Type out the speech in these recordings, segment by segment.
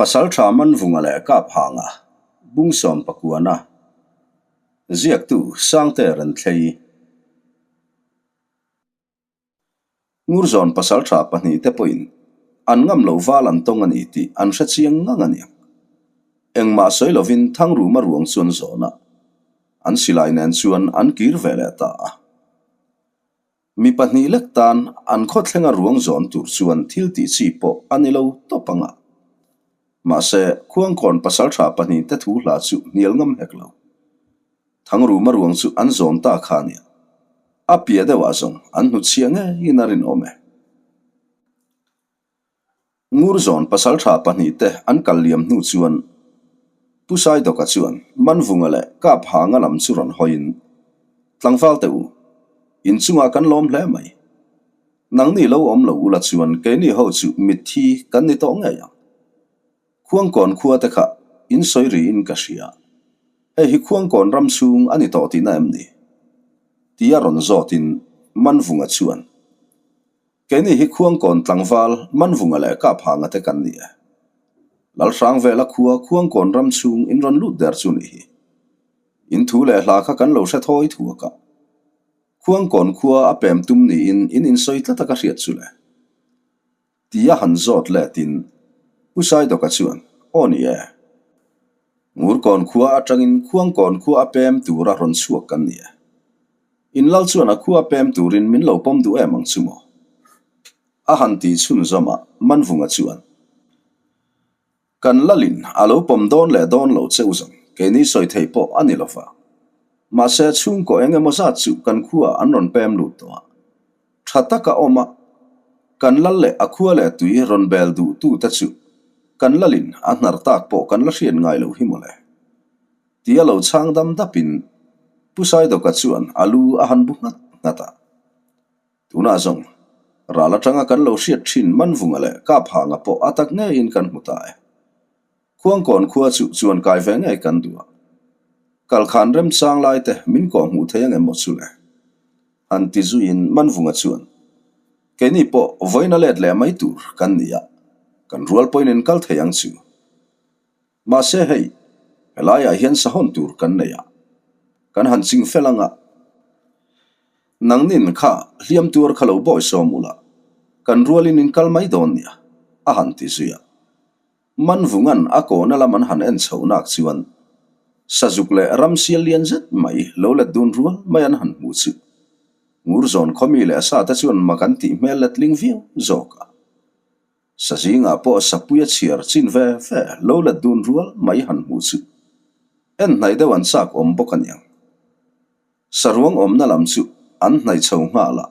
Pasalṭha Manvunga leh Kaphanga, Bungsawm Pakuana, Ziaktu Sangte Renthlei. Ngurzawn pasalṭha pahnihte pawhin an ngam loh val an tawng a ni tih an hre chiang ngang a niang. Engmah sawi lovin Thangruma ruang chu an zawn a, an silai nen chuan an kir ve leh ta a. Mi pahnih lek tan an khawthlenga ruang zawn tur chuan thil tih chi pawh a ni lo tawp ang a. Mahse, Khuangkawn pasalṭha pahnihte thu hla chu hnial ngam hek lo. Thangruma ruang chu an zawn ta kha a nia. A piah deuhah zawng an hnuchhiah ngeiin a rinawm e. Ngurzawn pasalṭha pahnihte an kal liam hnu chuan Pu Saidawka chuan Manvunga leh Kaphanga lam chu rawn hawiin, Tlangval teh u, inchungah kan lawm hle mai. Nangni lo awm lo ula chuan keini ho chu mitthi kan ni tawh ngei ang. Khuangkawn khua te kha in sawi riin ka hria. Hei hi Khuangkawn ram chhung a ni tawh tihna em ni? Tia rawn zawtin Manvunga chuan, Keini hi Khuangkawn tlangval Manvunga leh Kaphanga te kan ni e. Lalhrangvela khua Khuangkawn ram chhung in rawn lut der chu ni hi. In thu leh hla kha kan lo hre thawi thuak a. Khuangkawn khua a pem tum niin in insawi tlat a ka hriat chu le. Tia han zawt letin Pu Saidawka chuan, Aw ni e. Ngurkawn khua atangin Khuangkawn khua a pem tura rawn chhuak kan ni e. In lal chuan a khua pem turin min lo pawm duh em ang chu maw? A han tih chhunzawm a, Manvunga chuan, Kan lalin a lo pawm dawn leh dawn lo che u zawng, keini sawi thei pawh a ni lova. Mahse, chhungkaw eng emaw zat chu kan khua an rawn pem lut tawh a. Tha taka awm a, kan lal leh a khua leh tui rawn bel duh tu te chu kan lalin a hnar tak pawh kan la hriat ngai lo hi mawle. Tia lo chhang dam dapin Pu Saidawka chuan a lu a han bu nghat nghat a. Tunah zawng, ral atanga kan lo hriat thin Manvunga leh Kaphanga pawh a tak ngeiin kan hmu ta e. Khuangkawn khua chu chuan kai ve ngei kan duh a. Kalkhan remchang lai te min kawh hmuh thei ang em maw chu le? Han ti zuiin Manvunga chuan, Keini pawh vawiin a let leh mai tur kan ni a, kan rual pawhin in kal thei ang chu. Mahse hei, helaiah hian sahawn tur kan nei a, kan han ching fel ang a. Nangnin kha hliam tuar kha lo bawi sawm ula, kan rualin in kal mai dawn nia, a han ti zui a. Manvunga'n a kawna lam an han en chhoh nak chuan Sazuk leh ramsial lian zet mai lo let dun rual mai an han hmuh chu Ngurzawn khawmi leh sa te chuan mak an tih hmel letling viau zawk a. Sazingah pawh sapui a chhiar chin ve ve lo let dun rual mai han hmuh chu en hnaih deuh an chak awm bawk a niang. Saruang awmna lam chu an hnaih chho nghal a,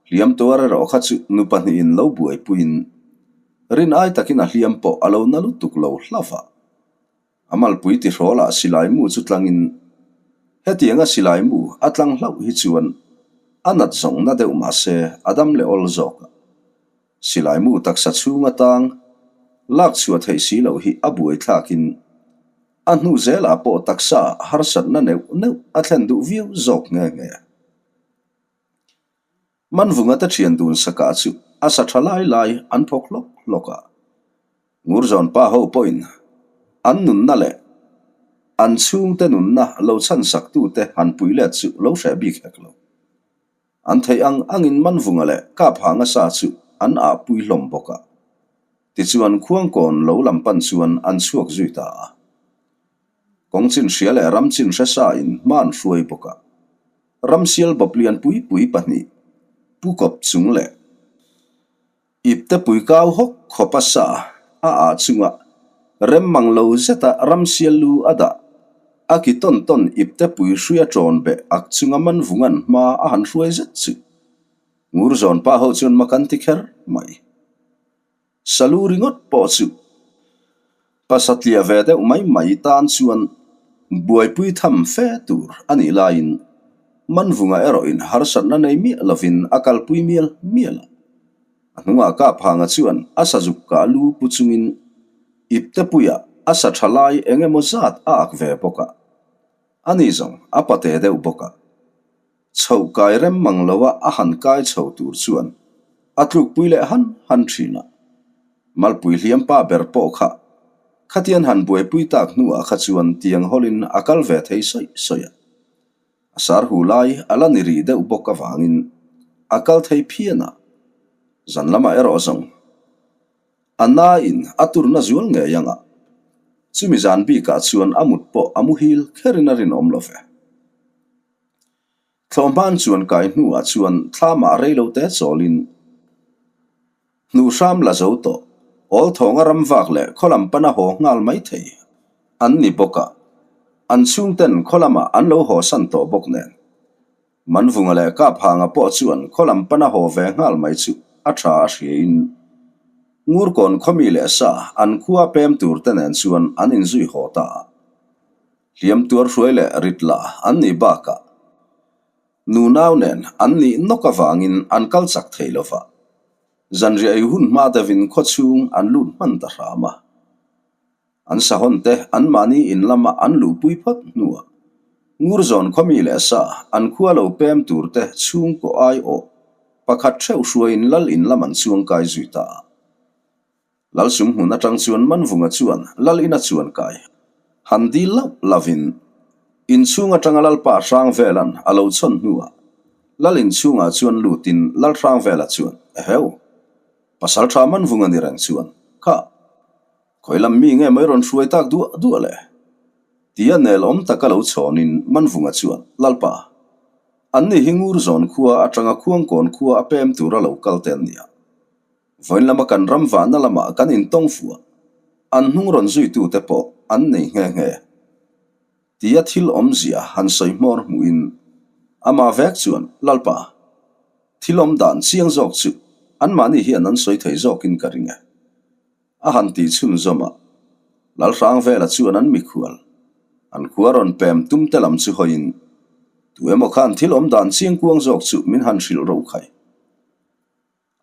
hliam tuar erawh kha chu nu pahnihin lo buaipuiin rin ai takin a hliam pawh a lo na lutuk lo hlauh a. A malpui tihrawlah silai mu chu tlangin hetianga silai mu a tlang hlauh hi chuan a nat zawng na deuh mah se a dam leh awl zawk a. Silai mu taksa chhung atang lak chhuah theih si loh hi a buaithlakin a hnu zelah pawh taksa harsatna neuh neuh a thlen duh viau zawk nghe nghe. Manvunga te thian dun sakah chu a sa tha lai lai an thawk hlawk hlawk a. Ngurzawn pa ho pawhin an nunna leh an chhungte nunna lo chhansaktute han pui let chu lo hreh bik hek lo. An theih ang angin Manvunga leh Kaphanga sa chu an ah pui hlawm bawk a. Tichuan Khuangkawn lo lam pan chuan an chhuak zui ta a. Kawng chin hria leh ram chin hre sa in hma an hruai bawk a. Ramsial bawp lian pui pui pahnih pu kawp chung leh Ipte pui kau hawk khawp a sa a ah chunga rem mang lo zeta ramsial lu a dah. A ki tawn tawn ipte pui hrui a ṭawn beh ak chunga man vungan hma a han hruai zet chu Ngurzawn pa ho chuan mak an ti kher mai. Salu ringawt pawh chu pasatliah ve deuh mai mai tan chuan buaipui tham fe tur a nih laiin Manvunga erawhin harsatna nei miah lovin a kalpui mial mial a. A hnungah Kaphanga chuan a sazuk kah lu pu chungin iptepuiah a sa tha lai eng emaw zat a ak ve bawk a. Ani zawng a pate deuh bawk a. Chhoh kai rem mang loa a han kai chho tur chuan a tlukpui leh han han thin a. Malpui hliam pa ber pawh kha. Khatian han buaipui tak hnuah kha chuan tiang hawlin a kal ve thei sawi sawi a. A sar hu lai a la ni rih deuh bawk avangin a kal thei phian a, zan lamah erawh zawng a nain a turna zual ngei ang a, chumi zan bikah chuan a mut pawh a muhil kherin a rinawm lo ve. Thlawhhman chuan kai hnuah chuan thlamah reilote chawlin hnuh hram la zo tawh. Awl thawnga ram vak leh khaw lam pana haw nghal mai thei an ni bawk a, an chhungten khaw lamah an lo haw san tawh bawk nen. Manvunga leh Kaphanga pawh chuan khaw lam pana haw ve nghal mai chu a tha a hriain Ngurkawn khawmi leh sa an khua pem tur te nen chuan an inzui haw ta a. Hliam tuar hruai leh rit la an nih bakah nunau nen an nih nawk avangin an kal chak thei lo va, zanriah ei hun hma deuhin khaw chhung an lut hman ta hram a. An sahawn te anmahni in lama an luhpui phawt hnuah Ngurzawn khawmi leh sa an khua lo pem tur te chhungkaw aiawh pakhat theuh hruaiin lal in lam an chuangkai zui ta a. Lalsum hmun atang chuan Manvunga chuan Lal ina chuan kai han dil loh lovin inchhung atanga Lalpa Hrangvela'n a lo chhawn hnuah Lal inchhungah chuan lutin Lal Hrangvela chuan, Eheu! Pasaltha Manvunga ni reng chuan, Kha! Khawi lam mi nge mai rawn hruai tak duah duah le? Tia nel awm taka lo chhawnin Manvunga chuan, Lalpa! Anni hi Ngurzawn khua atanga Khuangkawn khua a pem tura lo kal te an nia. Vawiin lama kan ram vahna lamah kan intawng fuh a, an hnung rawn zuitute pawh an nei nghe nghe. Tia thil awmzia han sawi hmawr hmuhin amah vek chuan, Lalpa, thil awm dan chiang zawk chu anmahni hian an sawi thei zawkin ka ring e. A han tih chhunzawm a, Lalhrangvela chuan an mikhual, an khua rawn pem tumte lam chu hawiin, Tu emaw khan thil awm dan chiang kuang zawk chu min han hrilh ro khai.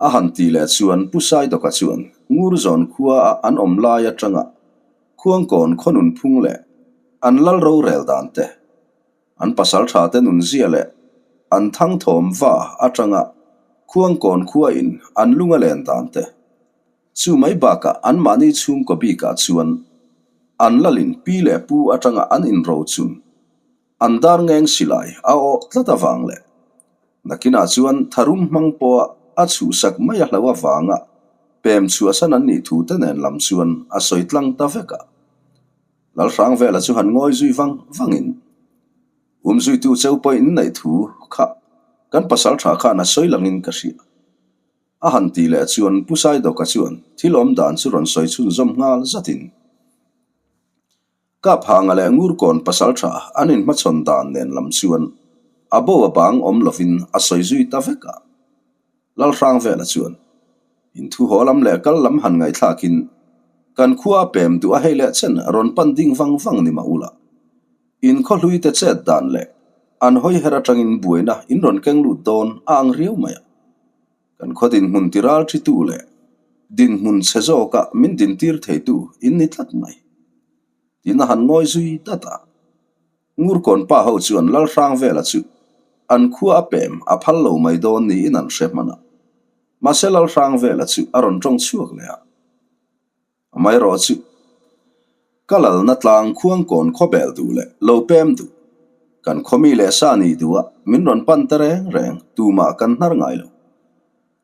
A han tih leh chuan Pu Saidawka chuan Ngurzawn khua a an awm lai atanga Khuangkawn khaw nunphung leh an lal rorel dan te, an pasaltha te nunzia leh an thangthawm va atanga Khuangkawn khua in an lung a len dan te, chu mai bakah anmahni chhungkaw bikah chuan an lalin pi leh pu atanga an inrochun An dar ngeng silai a awh tlat avang leh nakinah chuan tharum hmang pawha a chhuhsak mai a hlo avanga pem chhuahsan an nih thu te nen lam chuan a sawi tlang ta vek a. Lalhrangvela chu han ngawi zui vang vangin, Umzuitu cheu pawh in neih thu kha kan pasal tha khan a sawi langin ka hria. A han tih leh chuan Pu Saidawka chuan thil awm dan chu rawn sawi chhunzawm nghal zatin, Kaphanga leh Ngurkawn pasaltha an inhmachhawn dan nen lam chuan a bo a bang awm lovin a sawi zui ta vek a. Lalhrangvela chuan inthu haw lam leh kal lam han ngaihthlakin kan khua a pem duh a hei leh chen rawn pan ding vang vang ni mah ula. In khaw hlui te chet dan leh an hawi her atangin buaina in rawn keng lut dawn a ang riau mai a. Kan khaw dinhmun ti ral thitu leh dinhmun chhe zawka min dintir theitu in ni tlat mai. Tiin a han ngawi zui dat a. Ngurkawn pa ho chuan Lalhrangvela chu an khua a pem a phal lo mai dawn niin an hre hman a. Mahse Lalhrangvela chu a rawn tawng chhuak leh a. Amaherawh chu, ka lalna tlang khuangkawn khawbel duh leh lo pem duh, kan khawmi leh sa ni duh a min rawn pan ta reng reng tumah kan hnar ngai lo.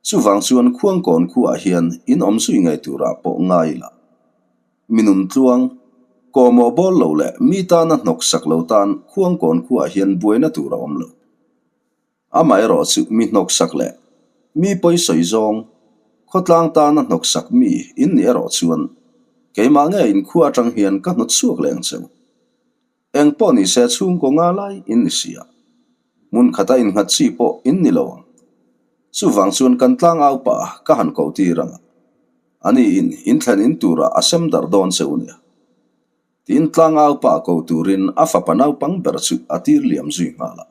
Chuvang chuan khuangkawn khuaah hian in awm zui ngei turah pawh ngai ila. Mi nun tluang, kawhmawh bawl lo leh mi tana hnawk sak lo tan khuangkawn khuaah hian buaina tur a awm lo. Amaherawh chu mi hnawksak leh mi pawi sawi zawng, khawtlang tana hnawksak mi in nih erawh chuan keimah nge in khua atang hian ka hnawt chhuak leng cheu. Eng pawh ni se chhungkaw nga lai in ni sia. Hmun khata innghat chi pawh in ni lo ang. Chuvang chuan kan tlangau pa ka han ko tir ang a, ani in in thlen in turah a sem darh dawn cheu nia. Tiin tlangau pa ko turin a fapa naupang ber chu a tir liam zui nghal a.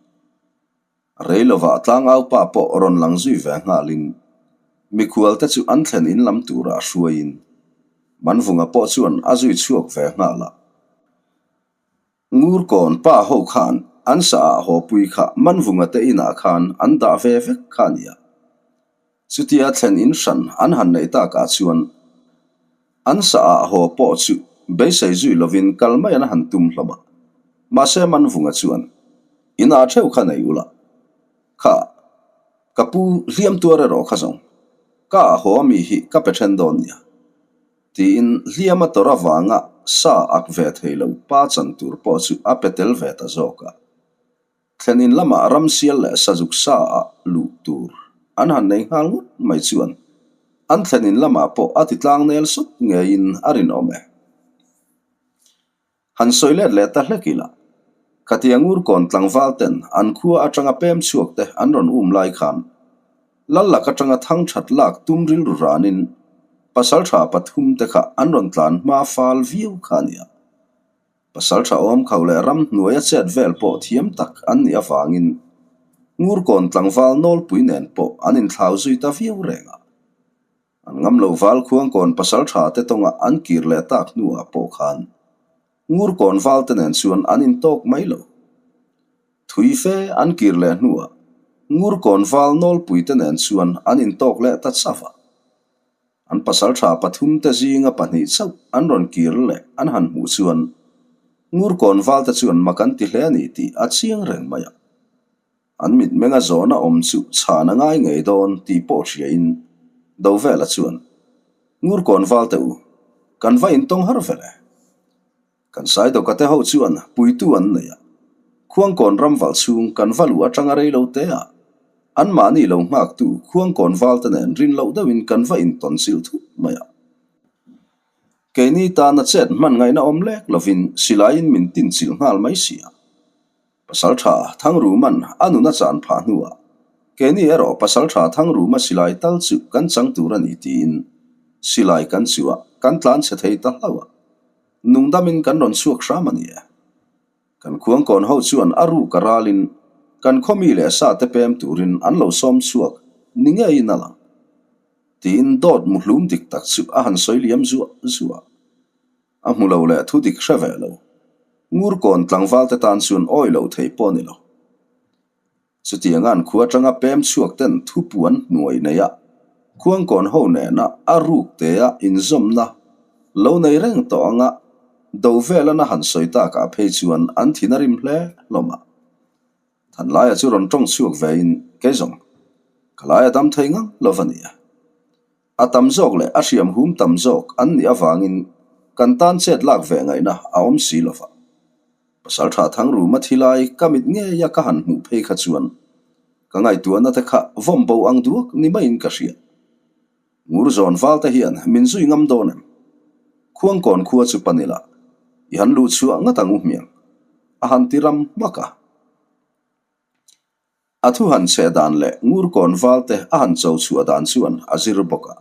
Rei lovah tlangau pa pawh rawn lang zui ve nghalin mikhualte chu an thlen in lam turah hruaiin Manvunga pawh chuan a zui chhuak ve nghal a. Ngurkawn pa ho khan an sa ah hawpui kha Manvunga te inah khan an dah ve vek kha a nia. Chutia thlen in hran an han neih takah chuan an sa ah haw pawh chu beisei zui lovin kal mai an han tum hlawm a. Mahse Manvunga chuan, In ah theuh kha nei ula. Kha, ka pu hliam tuar erawh kha zawng. Ka ah haw ami hi ka pe then dawn nia. Tiin hliam a tawrh avanga sa ak ve thei lo pa chan tur pawh chu a pe tel ve ta zawk a. Thlen in lamah ramsial leh sazuk sa ah luh tur an han nei nghal ngawt mai chuan an thlen in lamah pawh a ti tlang nel sawt ngeiin a rinawm e. Han sawi let leh ta hlek ila, Khatia Ngurkawn tlangval ten an khua atanga pem chhuak te an rawn um lai khan Lal lak atanga thang that lak tum rilru ranin pasaltha pathum te kha an rawn tlan hma fal viau kha a nia. Pasaltha awm kho leh ram hnuaia chet vel pawh thiam tak an nih avangin Ngurkawn tlangval nawlpui nen pawh an inthlau zui ta viau reng a. An ngam loh val khuangkawn pasaltha te tawnga an kir leh tak hnuah pawh khan Ngurkawn val te nen chuan an intawk mai lo. Thui fe an kir leh hnuah Ngurkawn val nawlpui te nen chuan an intawk leh ta chauh a. An pasaltha pathumte zinga pahnih chauh an rawn kir leh an han hmuh chuan Ngurkawn valte chuan mak an ti hle a ni tih a chiang reng mai a. An mitmenga zawhna awm chu chhan a ngai ngei dawn tih pawh hriain Dovela chuan, Ngurkawn valte u, kan va intawng har vele. Kan Saidawka te ho chuan puitu an nei a, Khuangkawn ram valh chhung kan va luh atanga rei lo te a, anmahni lo nghaktu Khuangkawn valte nen rin loh deuhin kan va intawn chilh thup mai a. Keini tana chet hman ngaihna awm lek lovin silaiin min tin chilh nghal mai si a. Pasaltha Thangruman a nun a chan phah hnuah keini erawh Pasaltha Thangruma silai tal chu kan chang tur a ni tiin silai kan chuh a, kan tlan chhe thei ta hlauh a. Nungdamin kan rawn chhuak hram a ni e. Kan khuangkawn ho chuan a ruk a ralin kan khaw mi leh sa te pem turin an lo sawm chhuak ni ngeiin a lang. Tiin dawt muhlum dik tak chu a han sawi liam zuah zuah. A hmu lo leh thu dik hre ve lo. Ngurkawn tlangval te tan chuan awi lo thei pawh a ni lo. Chutianga an khua atanga pem chhuak ten thupuan hnuai nei a, khuangkawn ho nena a ruk te a inzawmna lo nei reng tawh anga do velana han sawi takah phei chuan an thin a rim hle hlawm a. Thanlaia chu rawn tawng chhuak vein kei zawng ka lai a dam thei ngang lo va ni a. A tam zawk leh a hriam hum tam zawk an nih avangin kan tan chet lak ve ngaihna a awm si lo va. Pasaltha Thangruma thi lai ka mit ngeia ka han hmuh phei kha chuan ka ngaihtuahna te kha vawm bo ang duak ni maiin ka hria. Ngurzawn val te hian min zui ngam dawn em? Khuangkawn khua chu pan ila i han luh chhuah ngat ang u hmiang a han ti ram hmak a. A thu han cheh dan leh Ngurkawn valte a han cho chhuah dan chuan a zir bawk a.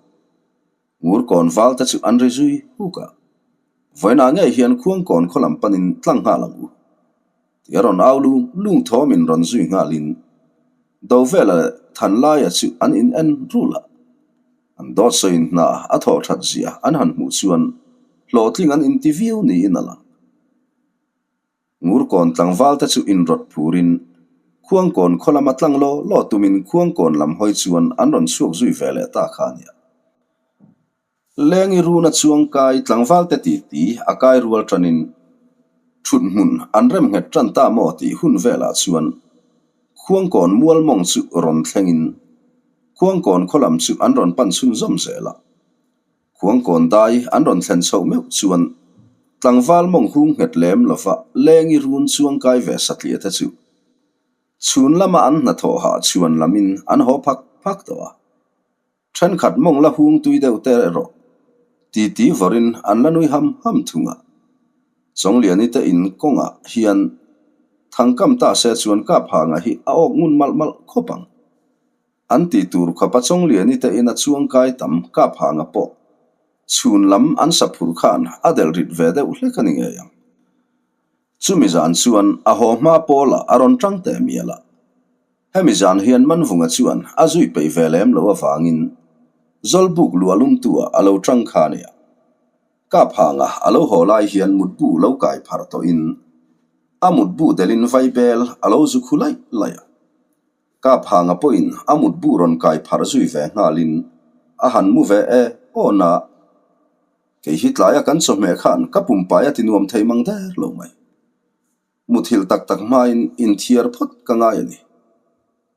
Ngurkawn valte chu an ri zui huk a. Vawiinah ngei hian Khuangkawn khaw lam panin tlang nghal ang u. Ti a rawn au lung lung thawmin rawn zui nghalin Dovela leh Thanlaia chu an in en rul a. An dawt sawiin hna a thawh that zia an han hmuh chuan hlawhtling an inti viau niin a lang. Ngurkawn tlangval te chu inrawt phurin Khuangkawn khaw lama tlang law law tumin Khuangkawn lam hawi chuan an rawn chhuak zui ve leh ta kha a nia. Lengi runa chuang kai tlangval te titi a kai rual tanin thut hmun an rem nghet tan ta maw tih hun velah chuan Khuangkawn mual mawng chu rawn thlengin Khuangkawn khaw lam chu an rawn pan chhunzawm zel a. Khuangkawn dai an rawn thlen chhoh meuh chuan tlangval mawng hung nghet lem lova lengi run chuang kai ve satliah te chu chhun lama an hnathawh hah chhuan lamin an haw phak phak tawh a. Thenkhat mawng la hung tui deuh te erawh titi vawrin an la nui ham ham thung a. Chawngliani te in kawngah hian thangkam ta se chuan Kaphanga hi a awk ngun malh malh khawp ang. An tih tur khawpa Chawngliani te ina chuangkai tam Kaphanga pawh chhun lam an sa phur khan a delh rit ve deuh hlek a ni ngei ang. Chumi zan chuan a haw hma pawlah a rawn tang teh mial a. Hemi zan hian Manvunga chuan a zui peih ve lem lo avangin Zawlbuk luah lumtu-ah a lo tang kha a nia. Kaphanga a lo haw lai hian mutbu lo kai pharh tawhin a mutbu delin vaibel a lo zu khu laih laih a. Kaphanga pawhin a mutbu rawn kai pharh zui ve nghalin a han mu ve e aw na. Kei hi tlaia kan chawhmeh khan ka pumpai a ti nuam thei mang der lo mai. Muthilh tak tak hmain inthiar phawt ka ngai a ni.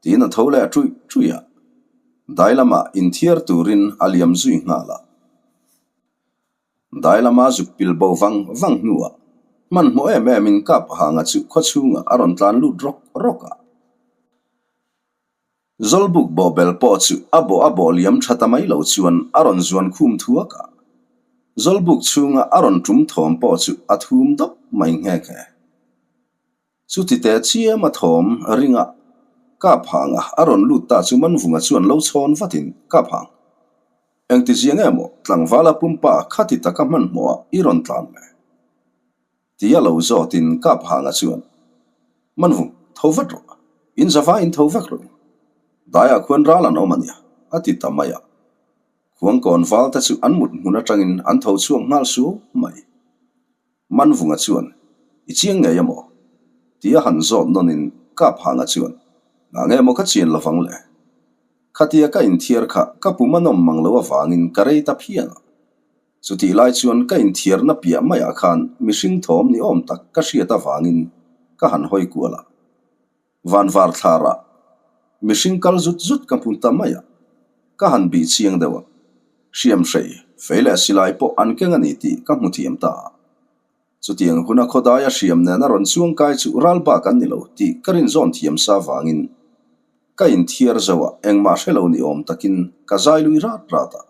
Tiin a tho leh a ṭuih ṭuih a, dai lamah inthiar turin a liam zui nghal a. Dai lama zuk pil bo vang vang hnuah hmanhmawh em emin Kap Hanga chu khawchhungah a rawn tlan lut rawk rawk a. Zawlbuk bawhbel pawh chu a bawh a bawh liam tha ta mai lo chuan a rawn zuan khum thuak a. Zawlbuk chhunga a rawn tum thawm pawh chu a thum dawp mai nghe nghe. Chuti teh chiam a thawm ringa Kap Hanga a rawn lut ta chu Manvunga chuan lo chhawn vatin, Kap Hang, engti zia nge maw tlangvala pumpa khati taka hmanhmawhah i rawn tlan le? Tia lo zawtin Kap Hanga chuan, Manvung, tho vat rawh. In zava in tho vek rawh u. Daiah khuan ral an awm a nia, a ti ta mai a. Khuangkawn val te chu an mut hmun atangin an tho chhuak nghal suau mai. Manvunga chuan, I chiang ngei emaw? Tia han zawt nawnin Kap Hanga chuan, Ngah nge maw ka chian lovang le? Khatia ka inthiar kha ka pum a nawm mang lo avangin ka rei ta phian a. Chutih lai chuan ka inthiarna piah maiah khan mihring thawm ni awm tak ka hriat avangin ka han hawi kual a. Vanvar thlarah mihring kal zut zut ka hmu ta mai a, ka han bih chiang deuh a. Hriamhrei, fei leh silai pawh an keng a ni tih ka hmu thiam ta a. Chutiang huna khawdaia hriam nena rawn chuang kai chu ral bak an ni lo tih ka rinzawn thiam sa vangin ka inthiar zo a, engmah hre lo ni awm takin ka zai lui rat rat a.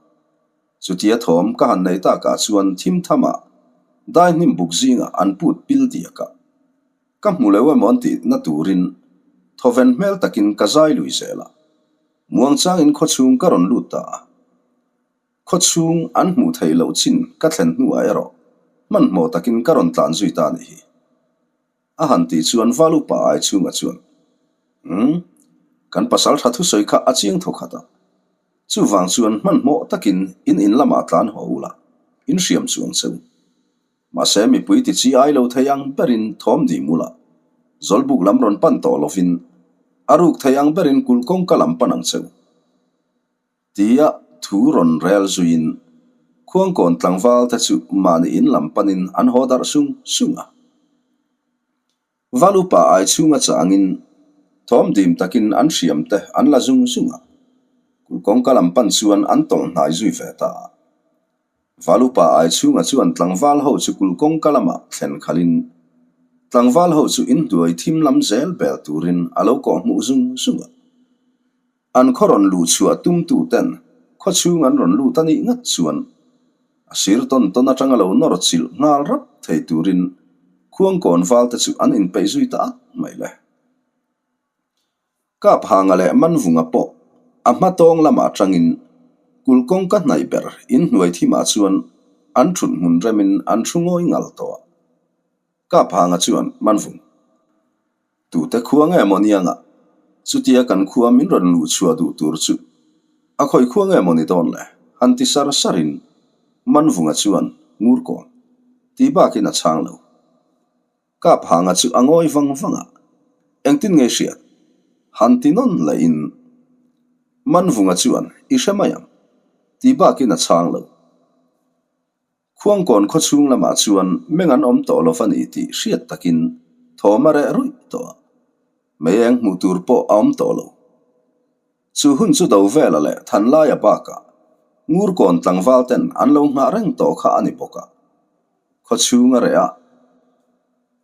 Chutia thawm ka han nei takah chuan thim thamah dai hnim buk zingah an put pil diak a. Ka hmu lo emaw an tihna turin thawven hmel takin ka zai lui zel a. Muangchangin khawchhung ka rawn lut ta a. Khawchhung an hmuh theih loh chin ka thlen hnuah erawh hmanhmawh takin ka rawn tlan zui ta a nih hi. A han tih chuan Val upa ai chhunga chuan, Umm, kan pasal tha thusawi kha a chiang tho khat a. Chuvang chuan hmanhmawh takin in in lamah tlan haw ula, in hriam chuang cheu. Mahse mipui ti chi ai lo thei ang berin thawm dim ula, Zawlbuk lam rawn pan tawh lovin a ruk thei ang berin kulh kawngka lam pan ang cheu. Tia thu rawn rel zuiin Khuangkawn tlangval te chu mahni in lam panin an haw darh sung sung a. Val upa ai chhunga changin thawm dim takin an hriam te an la zung zung a, kulh kawngka lam pan chuan an tawlh hnai zui ve ta a. Val upa ai chhunga chuan tlangval ho chu kulh kawngka lamah thlen khalhin tlangval ho chu inhnuai thim lam zel bel turin a lo kawhhmuh zung zung a. An khaw rawn luh chhuah tumtu ten khaw chhung an rawn lut a nih ngat chuan a sir tawn tawn atanga lo nawr chilh nghal rap thei turin Khuangkawn val te chu an inpeih zui ta at mai le. Kap Hanga leh Manvunga pawh a hma tawng lamah atangin kulh kawngka hnaih ber inhnuai thimah chuan an thut hmun remin an thu ngawi ngal tawh a. Kap Hanga chuan Manvung. Tute khua nge maw ni anga? Chutia kan khua min rawn luh chhuah duh tur chu a khawi khua nge maw ni dawn le? Han ti sar sarin Manvunga chuan ngur kawn tih bakin a chhang lo. Kap Hanga chu a ngawi vang vang a, engtin nge hriat? Han ti nawn lehin Manvunga chuan i hre mai ang tih bakin a chhang lo. Khuangkawn khawchhung lamah chuan meng an awm tawh lo va ni tih hriat takin thawm a reh ruih tawh a, mei eng hmuh tur pawh a awm tawh lo. Chu hun chu do vela leh Thanlaia bakah Ngurkawn tlangval ten an lo nghah reng tawh kha a ni bawk a, khawchhung a reh a,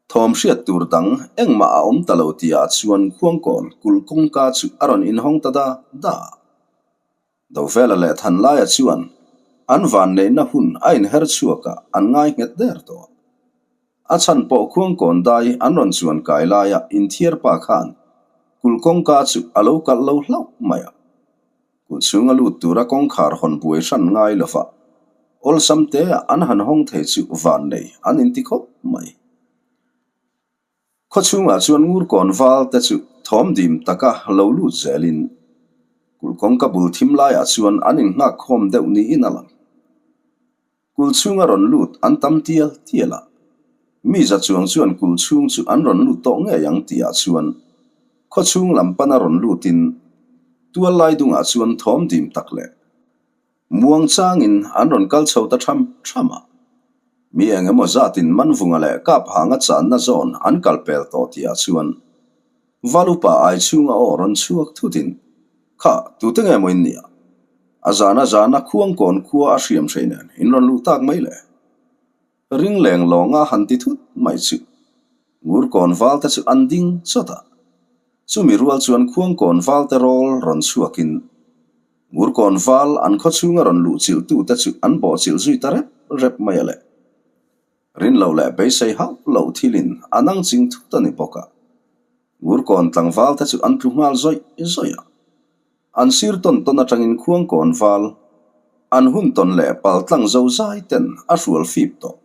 thawm hriat tur dang engmah a awm ta lo tihah chuan Khuangkawn kulh kawngka chu a rawn inhawng ta da da a. Dovela leh Thanlaia chuan an vanneihna hun a inher chhuak a, an ngai nghet der tawh. A chhan pawh Khuangkawn dai an rawn chuan kai laia inthiar pa khan kulh kawngka chu a lo kalh lo hlauh mai a. Kulh chhunga lut tura kawngkhar hawn buai hran ngai lova awlsam tea an han hawng thei chu vannei an inti khawp mai. Khaw chhungah chuan Ngurkawn val te chu thawm dim taka lo lut zelin kulh kawngka bul thim laiah chuan an innghak khawm deuh niin a lang. Kulh chhunga rawn lut an tam tial tial a, mi za chuang chuan kulh chhung chu an rawn lut tawh ngei ang tihah chuan khaw chhung lam pana rawn lutin tual lai dungah chuan thawm dim tak leh. Muang changin an rawn kal chho ta tham tham a. Mi eng emaw zatin Manvunga leh Kaphanga channa zawn an kal pel tawh tihah chuan Valupa ai chhunga aw rawn chhuak thutin, Kha, tute nge maw in nia? A zana zana khuangkawn khua a hriam hrei nen in rawn luh tak mai le? Ring leng lawnga han ti thut mai chu Ngurkawn valte chu an ding chawt a. Chumi rual chuan Khuangkawn valte rawl rawn chhuakin Ngurkawn val an khaw chhunga rawn luh chilhtute chu an bawhchilh zui ta rep rep mai a le. Rin loh leh beisei hauh loh thilin a nang ching thut a ni bawk a. Ngurkawn tlangvalte chu an tlu nghal zawih zawih a. An sir tawn tawn atangin Khuangkawn val an hun tawn leh pal tlang zo zai ten a hrual fip tawh.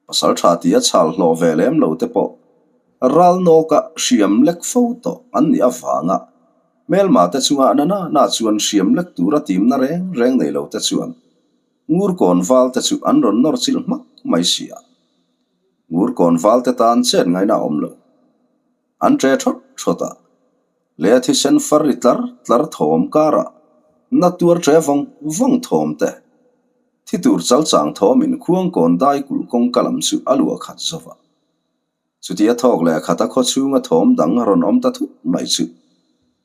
Pasal tha tia chhal hlawh ve lem lo te pawh ral nawka hriam lek fo tawh an nih avanga hmelma te chunga na na na chuan hriam lek tura timna reng reng nei lo te chuan Ngurkawn val te chu an rawn nawr chilh hmak mai si a. Ngurkawn val te tan chet ngaihna a awm lo. An ṭe ṭhawt ṭhawt a. Leh a thisen far ri tlar tlar thawm karah na tuar ṭe vawng vawng thawm te, thi tur chal chang thawmin Khuangkawn dai kulh kawngka lam chu a luah khat zo va. Chutia thawk leh khat a khaw chhunga thawm dang rawn awm ta thut mai chu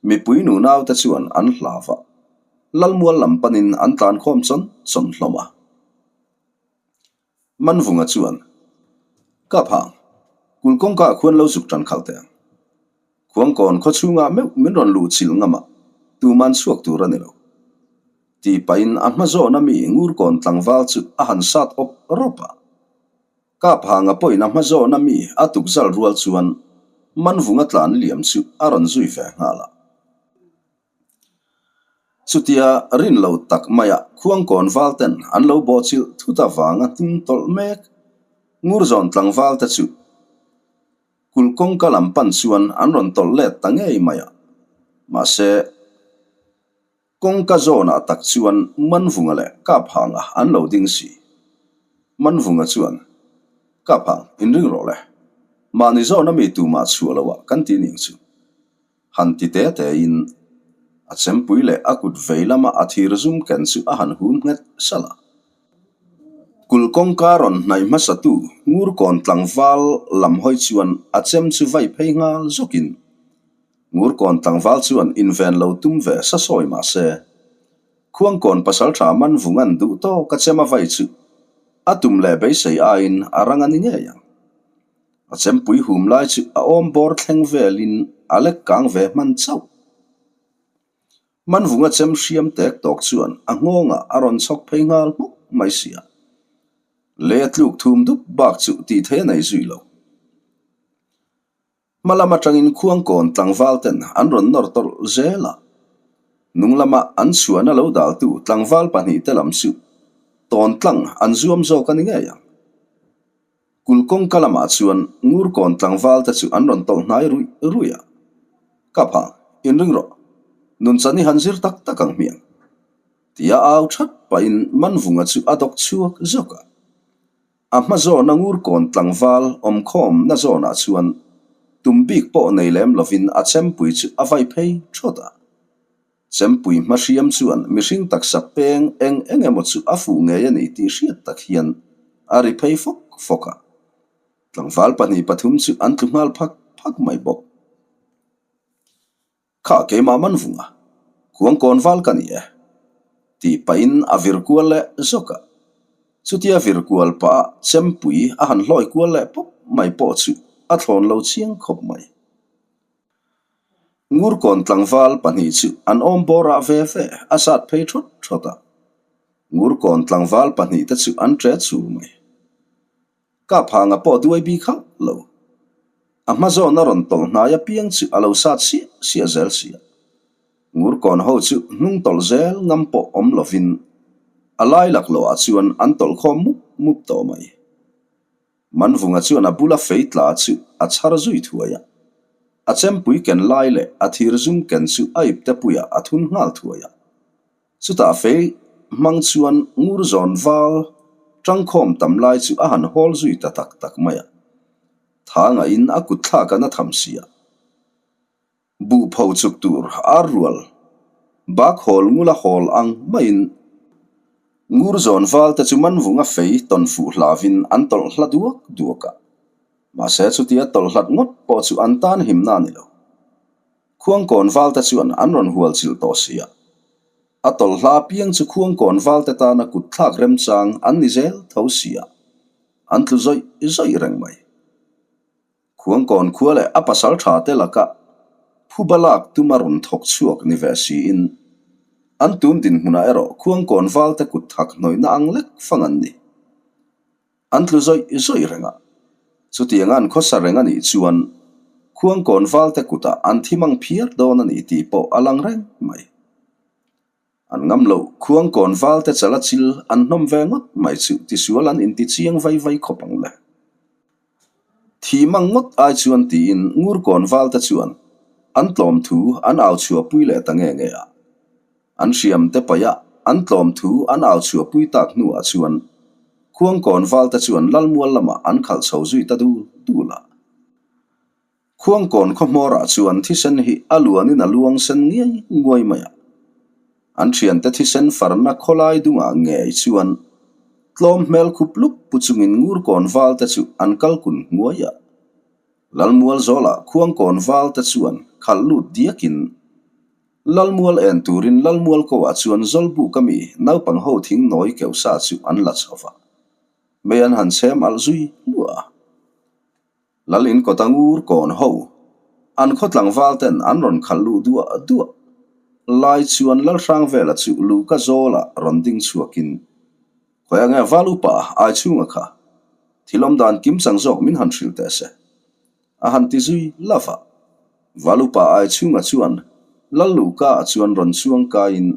mipui nunau te chuan an hlau va, Lalmual lam panin an tlan khawm chawn chawn hlawm a. Manvunga chuan, Ka phang, kulh kawngka ah khuan lo zuk tan khalh teh ang. Khuangkawn khaw chhungah meuh min rawn luh chilh ngam a, tuman chhuak tur a ni lo. Tih pahin a hma zawna mi Ngurkawn tlangval chu a han sat awp rawp a. Ka phanga pawhin a hma zawna mi a tukzal rual chuan Manvunga tlan liam chu a rawn zui ve nghal a. Chutia rin lo tak maia Khuangkawn valten an lo bawhchilh thut avanga hnung tawlh mek Ngurzawn tlangval te chu kulh kawngka lam pan chuan an rawn tawlh let ta ngei mai a. Mahse, kawngka zawnah tak chuan Manvunga leh Kaphanga an lo ding si. Manvunga chuan, Kaphang, inring rawh le. Mahni zawna mi tumah chhuah loah kan ti ning chu. Han ti te tein a chempui leh a kut vei lama a thir zum ken chu a han hum nghet salh a. Kulh kawngka rawn hnaih hmasatu Ngurkawn tlangval lam hawi chuan a chem chu vai phei nghal zawkin Ngurkawn tlangval chuan inven lo tum ve sa sawi mah se, Khuangkawn pasaltha Manvunga'n duh tawk a chem a vai chu a tum leh beisei aiin a rang a ni ngei ang. A chempui hum lai chu a awm bawr thleng velin a lek kang ve hman chauh. Manvunga chem hriam tek tawk chuan a nghawngah a rawn chhawk phei nghal hmawk mai si a. Lei a tluk thum dup bak chu tih theih a nei zui lo. Hma lam atangin Khuangkawn tlangval ten an rawn nawr tawlh zel a. Hnung lama an chhuahna lo daltu tlangval pahnihte lam chu tawn tlang an zuam zawk a ni ngei ang. Kulh kawngka lamah chuan Ngurkawn tlangval te chu an rawn tawlh hnai ruih ruih a. Ka phang, inring rawh. Nunchan i han zir tak tak ang hmiang. Tia au that pahin Manvunga chu a dawk chhuak zawk a. A hma zawna Ngurkawn tlangval awmkhawmna zawnah chuan tum bik pawh nei lem lovin a chempui chu a vai phei thawt a. Chempui hma hriam chuan mihring taksa peng eng eng emaw chu a fuh ngei a ni tih hriat tak hian a ri phei fawk fawk a. Tlangval pahnih pathum chu an tlu nghal phak phak mai bawk. Kha keimah man vung a, Khuangkawn val ka ni e, tih pahin a vir kual leh zawk a. Chutia vir kual pah a chempui a han hlawi kual leh pawp mai pawh chu a thlawn lo chiang khawp mai. Ngurkawn tlangval pahnih chu an awm bawrah ve ve a sat phei thawt thawt a. Ngurkawn tlangval pahnih te chu an ṭe chur mai. Kaphanga pawh duai bik hauh lo. A hma zawn a rawn tawlh hnai apiang chu a lo sat siah siah zel si a. Ngurkawn ho chu hnung tawlh zel ngam pawh awm lovin a lai laklawh ah chuan an tawlh khawm mup mup tawh mai. Manvunga chuan a bula fei tla chu a chhar zui thuai a. A chempui ken lai leh a thir zum ken chu a ipte puiah a thun nghal thuai a. Chutah fei hmang chuan ngur zawn val tangkhawm tam lai chu a han hawl zui ta tak tak mai a. Tha ngaihin a kut thlak an a tham si a. Buh pho chuk tur ar rual bak hawl ngula hawl ang maiin. Ngurzawn valte chu Manvunga fei tawn fuh hlavin an tawlh hla duak duak a. Mahse chutia tawlh hlat ngawt pawh chu an tan himna a ni lo. Khuangkawn valte chuan an rawn hual chilh tawh si a. A tawlh hla apiang chu Khuangkawn valte tana kut thlak remchang an ni zel tho si a. An tlu zawih zawih reng mai. Khuangkawn khua leh a pasal tha te laka phuba lak tuma rawn thawk chhuak ni ve siin, an tun dinhmunah erawh Khuangkawn valte kut thak hnawihna ang lek fang an ni. An tlu zawih zawih reng a, chutianga an khawsa reng a nih chuan Khuangkawn valte kutah an thi mang phiar dawn a ni tih pawh a lang reng mai. An ngam loh, Khuangkawn valte chala chil an hnawm ve ngawt mai chu tisual an inti chiang vai vai khawp ang le. Thi mang ngawt ai chuan tiin Ngurkawn valte chuan an tlawm thu an au chhuahpui leh ta nge nge a. An hriam te paih a an tlawm thu an au chhuahpui tak hnuah chuan Khuangkawn valte chuan Lalmual lamah an khalh chho zui ta dul dul a. Khuangkawn khaw hmawrah chuan thisen hi a luanin a luang sen ngiai nguai mai a. An thiante thisen farna khawlai dungah ngei chuan tlawm hmel khup lup pu chungin Ngurkawn valte chu an kal kun nguai a. Lalmual zawlah Khuangkawn valte chuan khalh lut diakin Lalmual en turin Lalmual koah chuan Zawlbuk ami naupang ho thing nawi keuh sa chu an la chho va. Mei an han chhem alh zui luah a. Lal in kawta ngur kawn ho, an khaw tlangval ten an rawn khalh luh duah duah lai chuan Lalhrangvela chu Luka zawlah rawn ding chhuakin, Khawi ange val upa ai chhunga kha, thil awm dan kim chang zawk min han hrilh teh se. A han ti zui love a. Val upa ai chhunga chuan Lal Luka ah chuan rawn chuang kaiin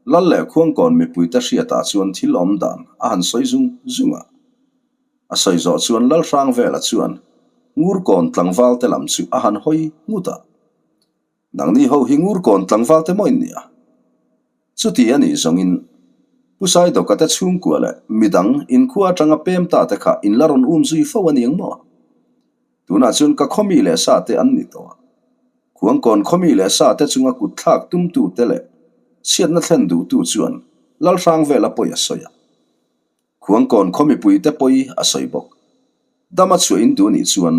Lal leh Khuangkawn mipuite hriatah chuan thil awm dan a han sawi zung zung a. A sawi zawh chuan Lalhrangvela chuan Ngurkawn tlangvalte lam chu a han hawi ngut a. Nangni ho hi Ngurkawn tlangvalte maw in nia? Chuti a nih zawngin Pu Saidawka te chhungkua leh midang inkhua atanga pem ta te kha in la rawn um zui fo a niang maw? Tunah chuan ka khawmi leh sa te an ni tawh a. Khuangkawn khawmi leh sa te chunga kut thlak tumtu te leh chhiatna thlen duhtu chuan Lalhrangvela pawi a sawi a. Khuangkawn khaw mipuite pawi a sawi bawk. Dama chhuah in duh nih chuan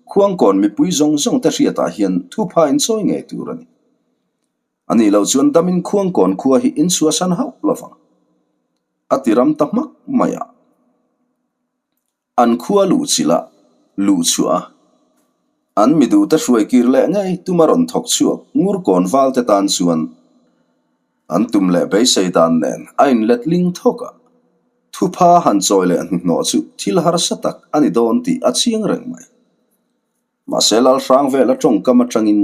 Khuangkawn mipui zawng zawng te hriatah hian thupha in chawi ngei tur a ni. A nih loh chuan damin Khuangkawn khua hi in chhuahsan hauh lovang. A ti ram ta hmak mai a. An khua luh chilh a, luh chhuah a. An mi duhte hruai kir leh ngei tuma rawn thawk chhuak Ngurkawn valte tan chuan an tum leh beisei dan nen a inlet ling thawk a. Thupha han chawi leh hnuhnawh chu thil harsa tak a ni dawn tih a chiang reng mai. Mahse Lalhrang vela tawngkam atangin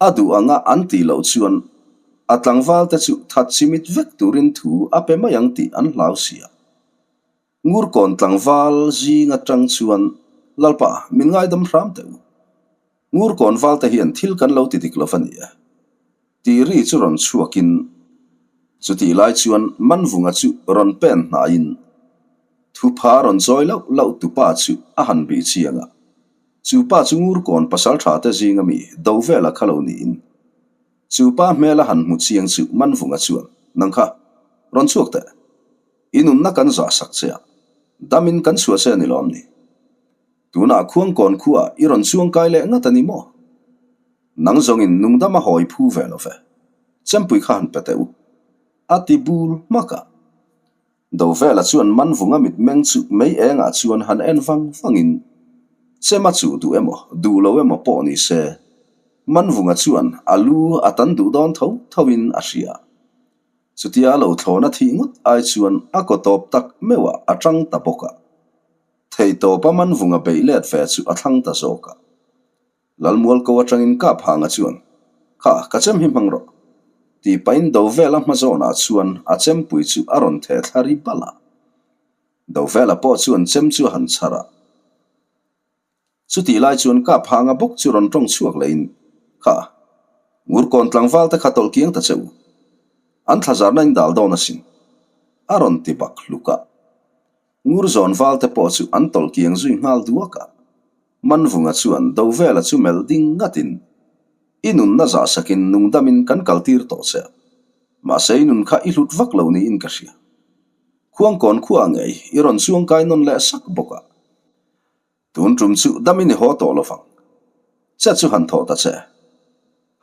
a duh anga an tih loh chuan a tlangvalte chu that chimit vek turin thu a pe mai ang tih an hlau si a. Ngurkawn tlangval zing atang chuan, Lalpa, min ngaidam hram teh u. Ngurkawn valte hian thil kan lo ti dik lo va ni e. Tih ri chu rawn chhuakin, chutih lai chuan Manvunga chu rawn pen hnaiin, thupha rawn chawi lauh lauh tupa chu a han bih chiang a. Chu pa chu Ngurkawn pasaltha te zinga mi do vela kha lo niin, chu pa hmela han hmu chiang chu Manvunga chuan, Nang kha, rawn chhuak teh. I nunna kan zah sak che a, damin kan chhuah che a ni lawm ni? Tunah Khuangkawn khuaah i rawn chuang kai leh ngat a ni maw? Nang zawngin nungdam a hawi phu ve lo ve. Chempui kha han pe teh u. A ti bul hmak a. Dovela chuan Manvunga mitmeng chu mei engah chuan han en vang vangin, Chema chu duh emaw, duh lo emaw pawh ni se, Manvunga chuan a lu a tan duh dawn tho thoin a hria. Chutia lo thlawna thih ngawt ai chuan a kaw tawp tak meuhah a tang ta bawk a. Theihtawpa Manvunga beih let ve chu a thlang ta zawk a. Lalmual ko atangin Kaphanga chuan, Kha, ka chem hi hmang rawh. Tih pahin Dovela hma zawnah chuan a chempui chu a rawn theh thla ri balh a. Dovela pawh chuan chem chu a han chhar a. Chutih lai chuan Kaphanga bawk chu rawn tawng chhuak lehin, Kha, Ngurkawn tlangval te kha tawlh kiang ta che u. An thlazarna in dal dawn asin. A rawn ti bak hluk a. Ngurzawn val te pawh chu an tawlh kiang zui nghal duak a. Manvunga chuan Dovela chu melh ding ngatin, I nunna zahsakin nungdamin kan kaltir tawh che a. Mahse i nun kha i hlut vak lo niin ka hria. Khuangkawn khuaah ngei i rawn chuangkai nawn leh sak bawk a. Tun tum chu damin i haw tawh lo vang. Che chu han thawh ta che.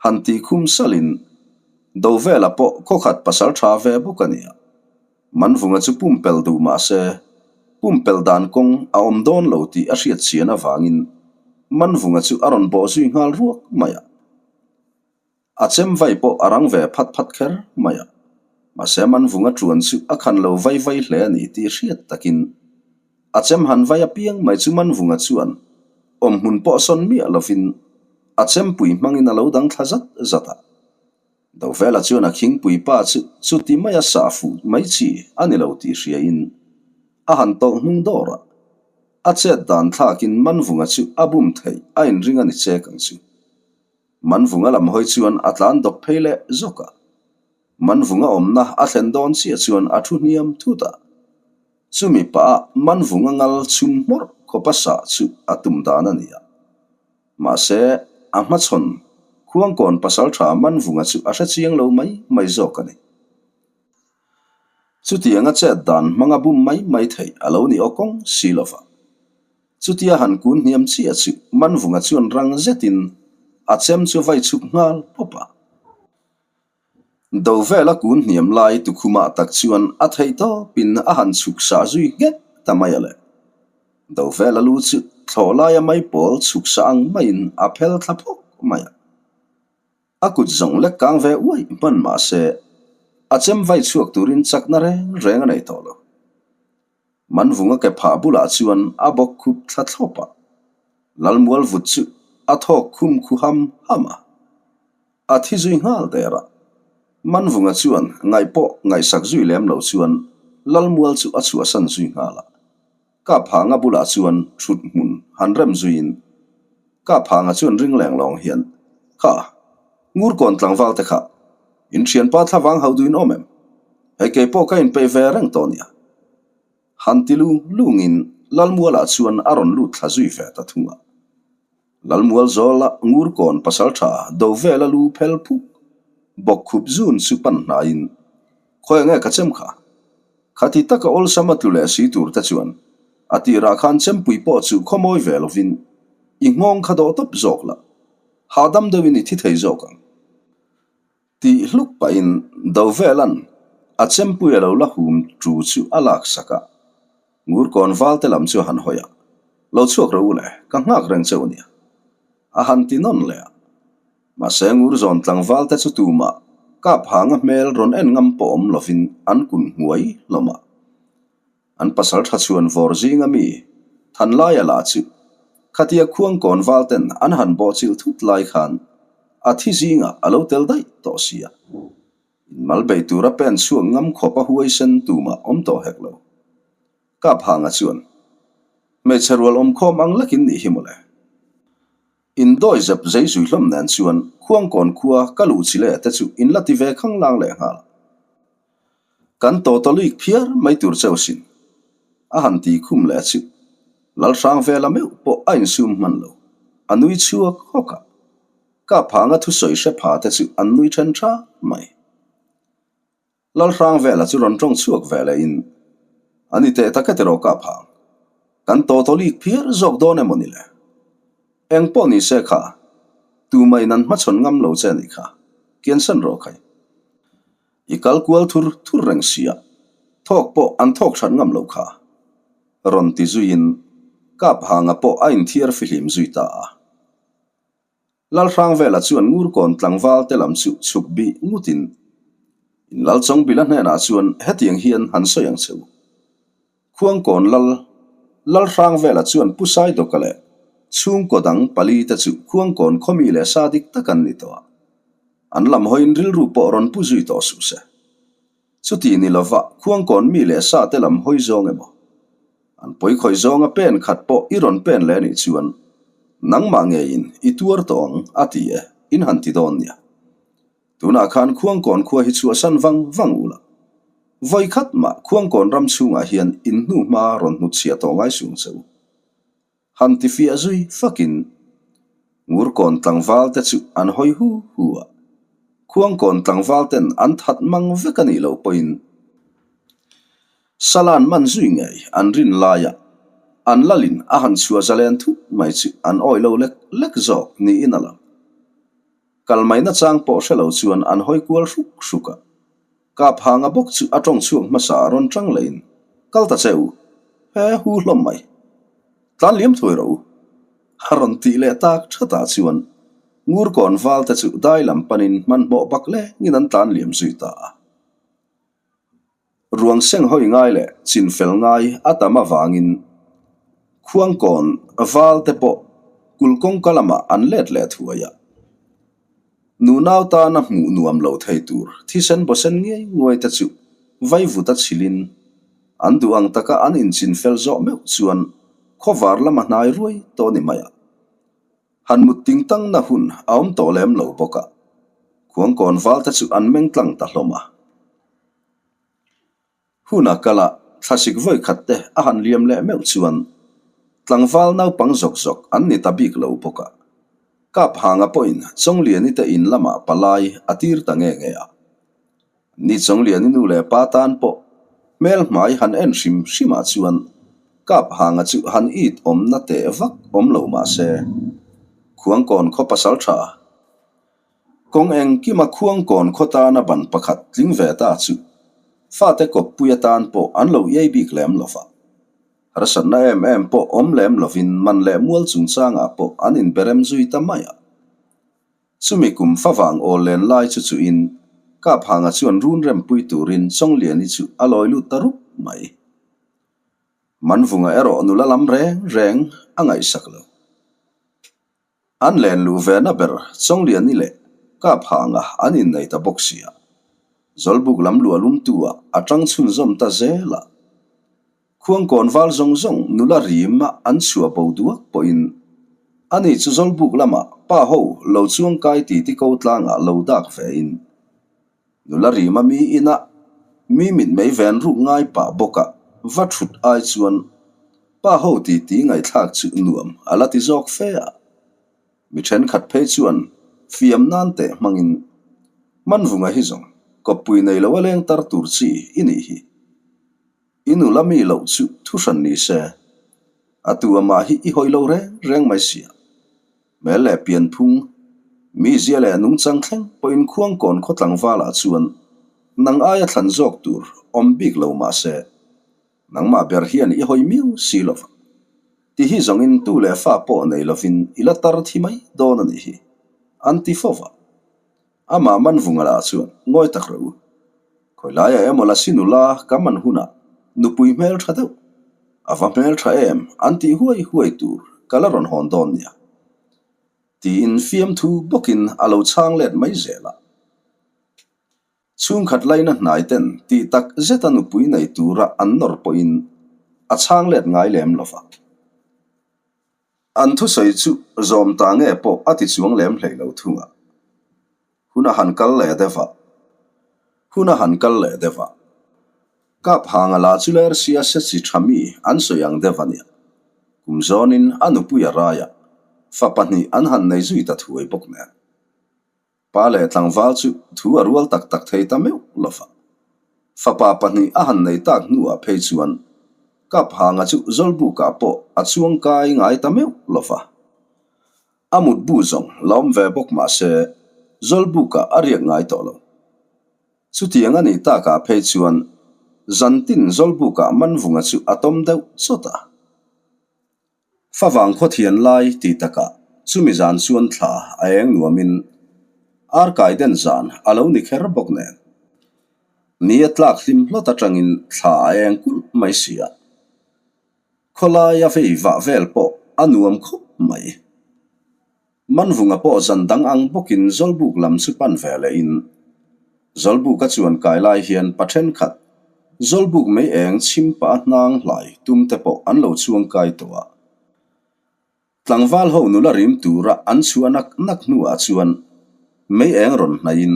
Han tih khum salin Dovela pawh khawkhat pasal tha ve bawk a nia. Manvunga chu pumpel duh mah se, pumpel dan kawng a awm dawn lo tih a hriat chian avangin Manvunga chu a rawn bawh zui nghal ruak mai a. A chem vai pawh a rang ve phat phat kher mai a, mahse Manvunga ṭuan chu a khan lo vai vai hle a ni tih hriat takin a chem han vai apiang mai chu Manvunga chuan awmhmun pawh sawn miah lovin a chempui hmangin a lo dang thla zat zat a. Dovela chuan a khingpui pa chu chuti maia sah fuh mai chi a ni lo tih hriain a han tawlh hnung dawr a, a chet dan thlakin Manvunga chu a bum theih a inring a ni chek ang chu. Manvunga lam hawi chuan a tlan dawk phei leh zawk a. Manvunga awmna a thlen dawn chiah chuan a thu hniam thut a. Chumi pah ah Manvunga ngal chhum hmawrh khawpa sah chu a tum dan a ni a. Mahse, a hmachhawn Khuangkawn pasaltha Manvunga chu a hre chiang lo mai mai zawk a ni. Chutianga chet dan hmanga bum mai mai theih a lo ni aw kawng si lova. Chutia han kun hniam chiah chu Manvunga chuan rang zetin a chem chu vai chhuk nghal pawp a. Do vela kun hniam lai tukhumah tak chuan a theih tawpin a han chhuk sah zui nghet ta mai a le. Do vela lu chu thlawh laia maipawl chhuk sah ang maiin a phel thla phawk mai a. A kut zawng lek kang ve uaih hman mah se, a chem vai chhuak turin chakna reng reng a nei tawh lo. Manvunga ke phah bulah chuan a bawk khup thla thlawp a, Lalmual vut chu a thawk khum khu ham ham a, a thi zui nghal der a. Manvunga chuan ngaih pawh ngaihsak zui lem lo chuan Lalmual chu a chhuahsan zui nghal a. Kaphanga bulah chuan thut hmun han rem zuiin Kaphanga chuan ring leng lawng hian, Kha, Ngurkawn tlangval te kha, in thianpa thlavang ho duin awm em? Hei kei pawh ka inpeih ve reng tawh nia. Han ti lung lungin Lalmualah chuan a rawn lut thla zui ve ta thung a. Lalmual zawla Ngurkawn pasaltha do vela lu phel phuk bawk khup zun chu pan hnaiin, Khawi nge ka chem kha? Khati taka awlsam a tlu leh si tur te chuan a tirah khan chempui pawh chu khawmawi ve lovin i nghawng kha dawh tawp zawk la, hahdam deuhin i thi thei zawk ang. Tih hluk pahin Dovela'n a chempui a lo la hum tu chu a lak sak a, Ngurkawn valte lam chu a han hawi a, Lo chhuak rawh u le, ka nghak reng cheu ania. A han ti nawn leh a. Mahse Ngurzawn tlangval te chu tumah kap hanga hmel rawn en ngam pawh awm lovin an kun hmuai hlawm a. An pasal tha chhuan vawr zinga mi Thanlaia lah chu khatia Khuangkawn valten an han bawhchilh thut lai khan a thi zingah a lo tel daih tawh si a. Inmal bei tura pen chhuak ngam khawp a huaisen tumah awm tawh hek lo. Kaphanga chuan, Hmeichhe rual awmkhawm ang lekin nih hi mawle. Indawi zep zei zui hlawm nen chuan Khuangkawn khua ka luh chi leh te chu in la ti ve khang lang leh nghal. Kan tawtawlik phiar mai tur cheu sin. A han ti khum leh chu Lalhrang vela meuh pawh a insum hman lo. A nui chhuak hawk a. Kaphanga thusawi hre pha te chu an nui then tha mai. Lalhrang vela chu rawn tawng chhuak ve leh in, A ni teh tak e tiraw ka phang. Kan tawtawlik phiar zawk dawn emaw ni le? Eng pawh ni se kha, tumah in an hmachhawn ngam lo che a nih kha, kiansan rawh khai. I kal kual thur thur reng sia, thawk pawh an thawk that ngam lo kha. Rawn ti zuiin Kaphanga pawh a inthiar fihlim zui ta a. Lalhrangvela chuan Ngurkawn tlangval te lam chu chhuk bih ngutin in Lalchawngbila hnenah chuan hetiang hian han sawi ang che u. Khuangkawn Lal, Lalhrangvela chuan Pu Saidawka leh chhungkaw dang pali te chu Khuangkawn khawmi leh sa dik tak an ni tawh a. An lam hawiin rilru pawh rawn pu zui tawh suh se. Chuti ni lova Khuangkawn mi leh sa te lam hawi zawng emaw? An pawi khawi zawnga pen khat pawh i rawn pen leh anih chuan nangmah ngeiin i tuar tawh ang a ti e, in han ti dawn nia. Tunah khan Khuangkawn khua hi chhuahsan vang vang u la. Vawi khat mah Khuangkawn ram chhungah hian in hnu hma rawn hnutchhiah tawh ngai sung che u. Han ti fiah zui fakin Ngurkawn tlangval te chu an hawi hu hu a, Khuangkawn tlangval ten an that mang vek a nih loh pawhin. Salan man zui ngei an rin laia an lalin a han chhuah zalen thut mai chu an awih lo lek lek zawk niin a lang. Kal mai nachang pawh hre lo chuan an hawi kual hruk hruk a. Kaphanga bawk chu a tawng chhuak hmasa a rawn tang lehin, Kal ta che u, he hu hlawm mai. Tlan liam thuai rawh u. A rawn tih leh tak thatah chuan Ngurkawn valte chu dai lam panin hmanhmawh bak lengin an tlan liam zui ta a. Ruang seng hawi ngai leh chin fel ngai a tam avangin Khuangkawn val te pawh kul kawngka lamah an let leh thuai a. Nunau tana hmuh nuam lo thei tur thisen bawsen ngei nguai te chu vaivut a chhilhin an duh ang taka an inchin fel zawh meuh chuan khawvar lama hnai ruai tawh ni mai a. Han mut ting tangna hun a awm tawh lem lo bawk a, Khuangkawn valte chu an meng tlang ta hlawm a. Hun a kal a, thlasik vawi khat te a han liam leh meuh chuan tlangval naupang zawk zawk an ni ta bik lo bawk a. Kaphanga pawhin Chawngliani te in lamah palai a tir ta nge nge a. Ni Chawngliani nu leh pa tan pawh hmel hmai han en hrim hrimah chuan Kaphanga chu han it awmna teh vak awm lo mah se, Khuangkawn khaw pasal tha Kawng engkima Khuangkawn khaw tana ban pakhat tling ve ta chu fate kawppui atan pawh an lo iai bik lem lo va. Harsatna em em pawh awm lem lovin man leh mual chungchangah pawh an inberem zui ta mai a. Chumi kum favang aw len lai chu chuhin Kaphanga chuan run rempui turin Chawngliani chu a lawi lut ta rup mai. Manvunga erawh nula lam reng reng a ngaihsak lo. An len luh ve na ber Chawngliani leh Kaphanga an innei ta bawk sia. Zawlbuk lam luah lumtu ah a tang chhunzawm ta zel a. Khuangkawn val zawng zawng nula rim a an chhuah bo duak pawhin ani chu Zawlbuk lamah pa ho lo chuangkai titi ko tlangah lo dak ve in nula rima mi inah mi mitmei ven ruk ngai pah bawka va thut ai chuan pa ho titi ngaihthlak chu nuam a la ti zawk fe a. Mi thenkhat phei chuan fiam nan teh hmangin Manvunga hi zawng kawppui nei lo a leng tar tur chi i nih hi. I nula mi loh chu thu hran ni se, a tu amah hi i hawi lo reng reng mai sia. Hmel leh pianphung, mizia leh nungchang thleng pawhin Khuangkawn khaw tlangvalah chuan nang aia thlan zawk tur awm bik lo mah se, nangmah ber hian i hawi miau si lo va. Ti hi zawngin tu leh fa pawh nei lovin i la tar thi mai dawn a nih hi, an ti fo va. Amah Manvunga lah chuan ngawi tak rawh u. Khawi laiah emaw Lasi nula ka man hunah nupui hmel tha deuh, a va hmel tha em an tih huai huai tur ka la rawn hawn dawn nia. Tiin fiamthu bawkin a lo chhang let mai zel a. Chhungkhat laina hnai ten tih tak zeta nupui nei tura an nawr pawhin a chhang let ngai lem lo va. An thusawi chu zawm ta nge pawh a ti chuang lem hlei lo thung a. Hun a han kal leh deuh a. Hun a han kal leh deuh a. Kap hanga la chu ler sia se chi tha mi an sawi ang deuh a nia. Kum zawnin a nupui a rai a, fa pahnih an han nei zui ta thuai bawk nen. Pa leh tlangval chu thu a rual tak tak thei ta meuh lo va. Fapa pahnih a han nei tak hnuah phei chuan Kaphanga chu Zawlbukah pawh a chuang kai ngai ta meuh lo va. A mutbu zawng la awm ve bawk mah se Zawlbukah a riak ngai tawh lo. Chutiang a nih takah phei chuan zantin Zawlbukah Manvunga chu a tawm deuh chawt a. Favang khawthian lai ti takah chumi zan chuan thla a eng nuamin arkai den zan a lo ni kher bawk nen. Ni a tlak hlim hlawt atangin thla a eng kulh mai si a. Khawlai a vei vah vel pawh a nuam khawp mai. Manvunga pawh zan dang ang bawkin Zawlbuk lam chu pan ve lehin Zawlbuka chuan kai lai hian pa thenkhat Zawlbuk mei eng chhim pah a hnang hlai tum te pawh an lo chuang kai tawh a. Tlangval ho nula rim tura an chhuah nak nak hnuah chuan mei eng rawn hnaihin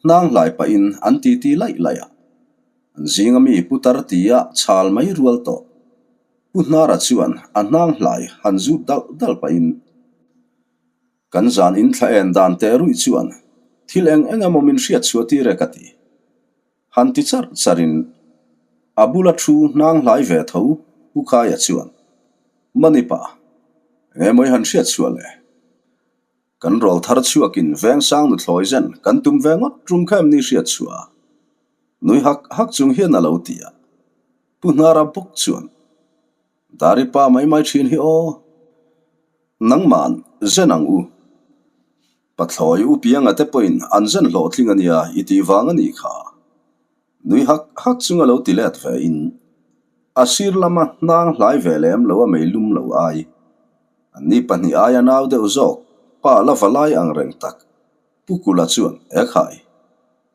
hnang hlai pahin an titi laih laih a. An zinga mi putar tia chhal mai rual tawh. Pu Hnara chuan a hnang hlai han zut dalh dalh pahin, Kan zan in thla en dan teh ruih chuan thil eng eng emaw min hriat chhuah tir e ka ti. Han ti charh charhin. A bula thu hnang hlai ve tho Pu Khaia chuan, Manipa, enge mawi han hriat chhuah le? Kan rawl thar chhuakin Vengsang nuthlawi zen kan tum ve ngawt tum kha em ni hriat chhuah a? Nui hak hak chung hian a lo ti a. Pu Hnara bawk chuan, Dari pa mai mai thin hi aw. Nangman zen ang u. Pathlawi u Pianga te pawhin an zen hlawhtling a nia i tih vang a nih kha. Nui hak hak chung a lo ti let ve in a sir lama hnang hlai ve lem lo a mei lum lo ai. An ni pahnih aia nau deuh zawk pa la va lai ang reng tak Pu Kula chuan Ekhai,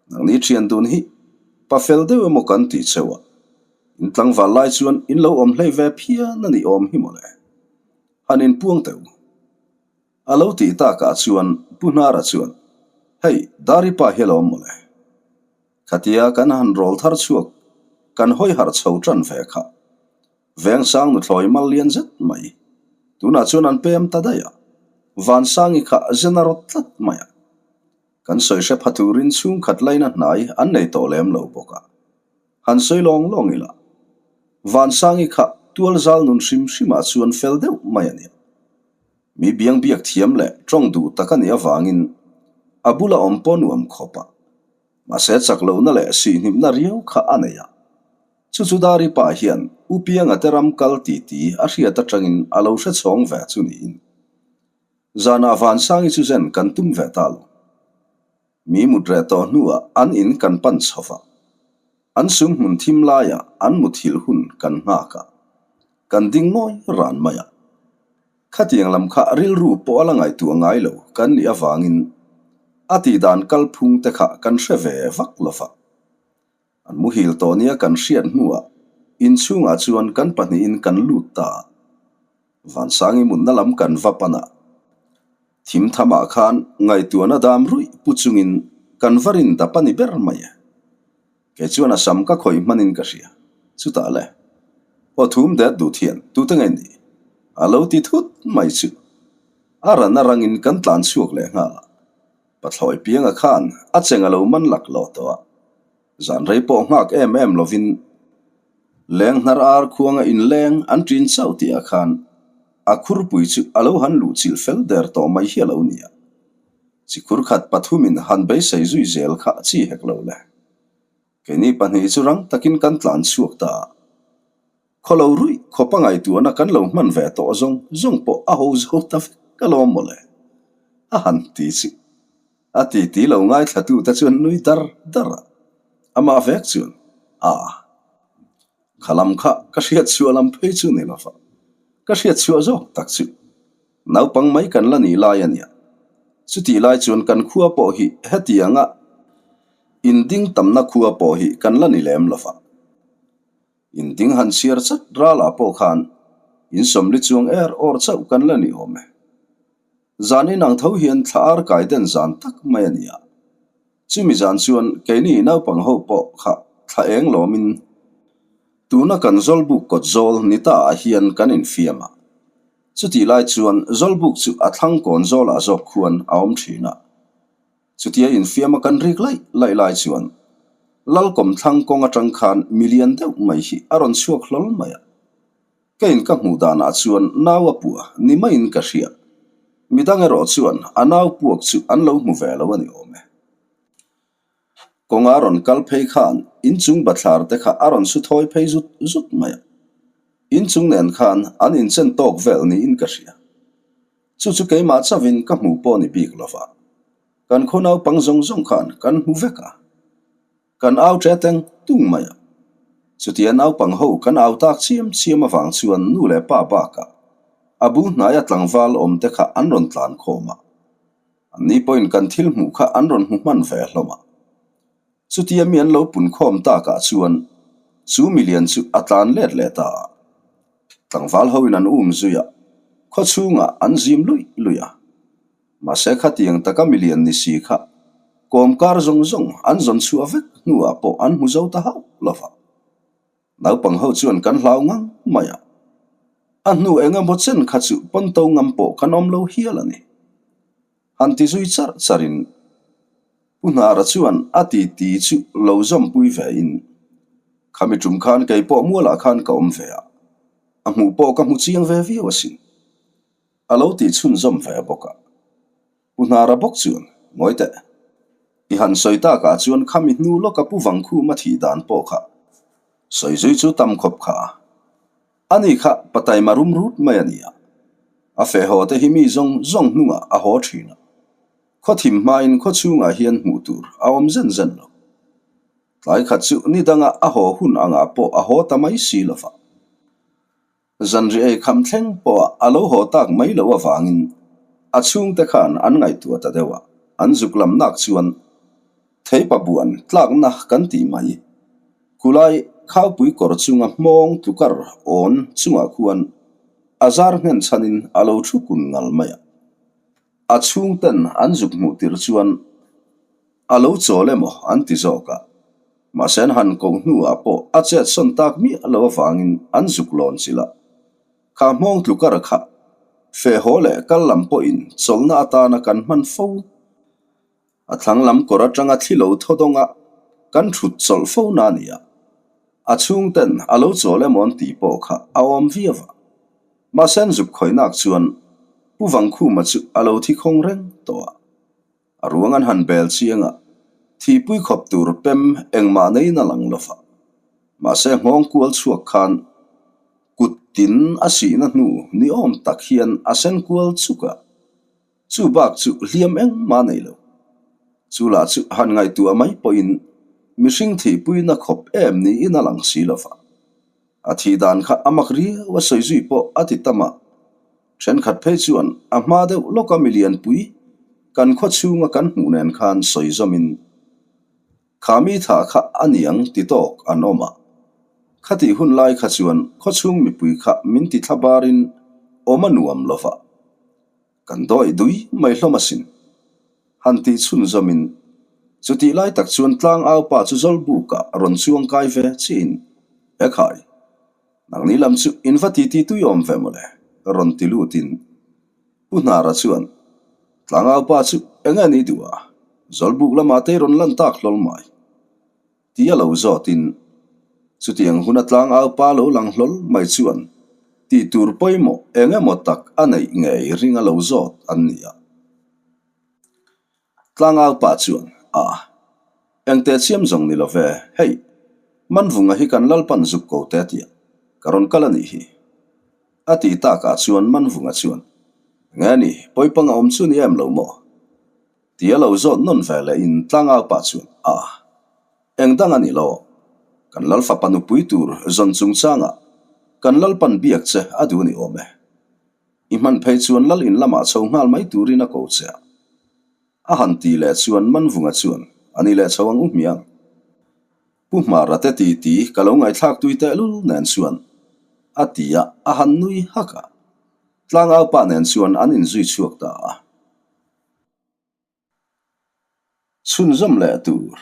nangni thian dun hi pa fel deuh emaw kan tih cheu a, in tlangval lai chuan in lo awm hlei ve phian a nih awm hi mawle. Han inpuang teh u. A lo tih takah chuan Pu Hnara chuan, Hei, Dari pa hi a lo awm mawle. Khatia kan han rawl thar chhuak, kan hawi harh chho tan ve kha. Vengsang nuthlawi mal lian zet mai. Tunah chuan an pem ta daih a, Vansangi kha zen a rawt tlat mai a. Kan sawi hre pha turin chhungkhat laina hnai an nei tawh lem lo bawk a. Han sawi lawng lawng ila, Vansangi kha tual zal nun hrim hrimah chuan fel deuh mai a nia. Mi biang biak thiam leh tawng duh tak a nih avangin a bula awm pawh nuam khawp a. Mahse chak lohna leh sihnimna riau kha a nei a. Chu chu Dari pa hian U Pianga te ram kal titi a hriat atangin a lo hre chhawng ve chu niin. Zanah Vansangi chu zen kan tum ve ta lo. Mi mut reh tawh hnuah an in kan pan chho va. An sum hmun thim laiah an muthilh hun kan nghak a, kan ding ngawi ran mai a. Khatiang lam kha rilru pawh a la ngaihtuah ngai lo kan nih avangin a tihdan kalphung te kha kan hre ve vak lo va. An muhil tawh nia kan hriat hnuah inchhungah chuan kan pahnihin kan lut ta a. Vansangi mutna lam kan va pan a. Thim thamah khan ngaihtuahna dam ruih pu chungin kan va rin dap a ni ber mai e. Kei chuan a sam ka khawih hmanin ka hria. Chutah le, aw thum det duh thian tute nge ni? A lo ti thut mai chu. A ran a rangin kan tlan chhuak leh nghal a. Pathlawi pianga khan a cheng a lo man lak lo tawh a, zan rei pawh nghak em em lovin leng hnar ar khuanga inleng an ṭin chauh tihah khan a khurpui chu a lo han luh chilh fel der tawh mai hi a lo ni a. Chi khur khat pathumin han beisei zui zel kha chi hek lo le. Keini pahnih chu rang takin kan tlan chhuak ta a. Khawlo ruih khawpa ngaihtuahna kan lo hman ve tawh zawng zawng pawh a ho zo ta vek alawm mawle. A han ti chi. A ti ti lo ngaithlatute chuan nui dar dar a. Amah vek chuan, A. Kha lam kha ka hriat chhuah lam phei chu ni lova. Ka hriat chhuah zawk tak chu. Naupang mai kan la nih lai a nia. Chutih lai chuan kan khua pawh hi hetianga inding tamna khua pawh hi kan la ni lem lova. Inding han chhiar chat ralah pawh khan insawmli chuang er awr chauh kan la ni awm e. Zan inang tho hian thla ar kai den zan tak mai a ni a. Chumi zan chuan keini naupang ho pawh kha thla eng lawmin tuna kan Zawlbuk kawt zawl ni ta ah hian kan infiam a. Chutih lai chuan Zawlbuk chu a thlang kawn zawlah zawk khuan a awm thin a. Chutia infiama kan rik laih laih lai chuan Lalkawmthlang kawng atang khan milian deuh mai hi a rawn chhuak hlawl mai a. Ka in ka hmuh danah chuan nau a pua ni maiin ka hria. Midang erawh chuan a nau puak chu an lo hmu ve lo a ni awm e. Kawnga rawn kal phei khan inchung bathlar te kha a rawn su thawi phei zut zut mai a. Inchung nen khan an inchen tawk vel niin ka hria. Chu chu keimah chauhin ka hmuh pawh ni bik lova, kan khaw naupang zawng zawng khan kan hmu vek a. Kan au ṭe teng tung mai a. Chutia naupang ho kan au tak chiam chiam avang chuan nu leh pa bakah a bu hnaia tlangval awm te kha an rawn tlan khawm a. Anni pawhin kan thil hmuh kha an rawn hmu hman ve hlawm a. Chutia mi an lo pun khawm takah chuan chu milian chu a tlan let leh ta a. Tlangval hoin an um zui a, khaw chhungah an zim luih luih a. Mahse khatiang taka milian ni si kha kawmkar zawng zawng an zawn chhuah vek hnuah pawh an hmu zo ta hauh lo va. Naupang ho chuan kan hlau ngang mai a, a hnu eng emaw chen kha chu pawnto ngam pawh kan awm lo hial a ni. Han ti zui charh charhin Pu Hnara chuan a titi chu lo zawmpui ve in. Khami tum khan kei pawh mualah khan ka awm ve a, a hmuh pawh ka hmu chiang ve viau asin. A lo tih chhunzawm ve bawk a. Pu Hnara bawk chuan, Ngawi teh. I han sawi takah chuan khami hnu lawka Pu Vangkhuma thih dan pawh kha sawi zui chu tam khawp kha a. Ani kha pataima rum rut mai a ni a. A feh haw te hi mi zawng zawng hnungah a haw thin a. Khaw thim hmain khaw chhungah hian hmuh tur a awm zen zen lo. Tlai khat chu ni danga a haw hun angah pawh a haw ta mai si lo va. Zanri ei kham thleng pawha a lo haw tak mai loh avangin a chhungte khan an ngaihtuah ta deuh a, an zuk lam nak chuan Theipa buan tlakna kan tih mai. Khulai khaupui kawr chunga hmawng tlukar awn chungah khuan a zar nghen chhanin a lo thu kun ngal mai a. A chhungten an zuk hmuh tir chuan a lo chawl emaw an ti zawk a, mahse an han koh hnuah pawh a chet sawn tak miah lo avangin an zuk lawn chilh a. Kha hmawng tlukar kha feh haw leh kal lam pawhin chawlhna atana kan hman fo. A thlang lam kawr atanga thli lo thaw dawnga kan thut chawlh fo na a ni a, a chhungten a lo chawl emaw an tih pawh kha a awm viau a. Mahse an zuk khawihnak chuan Pu Vangkhuma chu a lo thi khawng reng tawh a. A ruang an han bel chiang a, thihpui khawp tur pem engmah neiin a lang lo va. Mahse nghawng kual chhuak khan kut tin a sihna hnu ni awm tak hian a sen kual chuk a. Chu bak chu hliam engmah nei lo. Chu lah chu han ngaihtuah mai pawhin mihring thihpuina khawp em niin a lang si lo va. A thih dan kha a mak riau a sawi zui pawh a ti tam a. Thenkhat phei chuan a hma deuh lawka milianpui kan khaw chhunga kan hmuh nen khan sawi zawmin kha mi thah kha a niang ti tawk an awm a. Khatih hun lai kha chuan khaw chhung mipui kha min ti thla barin awm a nuam lo va. Kan dawih dui mai hlawm asin. Han tih chhunzawmin, chutih lai tak chuan tlang au pa chu Zawlbukah rawn chuang kai ve chiin, He khai, nangni lam chu in va titi tui awm ve mawle, rawn ti lutin Pu Hnara chuan, Tlang au pa chu eng nge ni duh a, Zawlbuk lamah te i rawn lan tak hlawl mai. Ti a lo zawtin, chutiang huna tlangau pa lo lang hlawl mai chuan tih tur pawimawh eng emaw tak a neih ngei ring a lo zawt an ni a. Tlangau pa chuan, A, engte chiam zawng ni lo ve, hei, Manvunga hi kan Lalpan zuk ko te tia ka rawn kal a nih hi. A tih takah chuan Manvunga chuan, Nge ni, pawipang a awm chu ni em lo maw? Ti a lo zawt nawn ve leh in tlangau pah chuan, A, eng dang a ni lo. Kan lal fapa nupui tur zawn chungchangah kan Lalpan biak che a duh ni awm e. I hman phei chuan lal in lamah chho nghal mai turin a ko che a. A han ti leh chuan Manvunga chuan, A ni leh chho ang u hmiang. Pu Hmara te ti ti ka lo ngaihthlak tui tehlul nen chuan a ti a, a han nui hak a. Tlangau pa nen chuan an inzui chhuak ta a. Chhunzawm leh tur.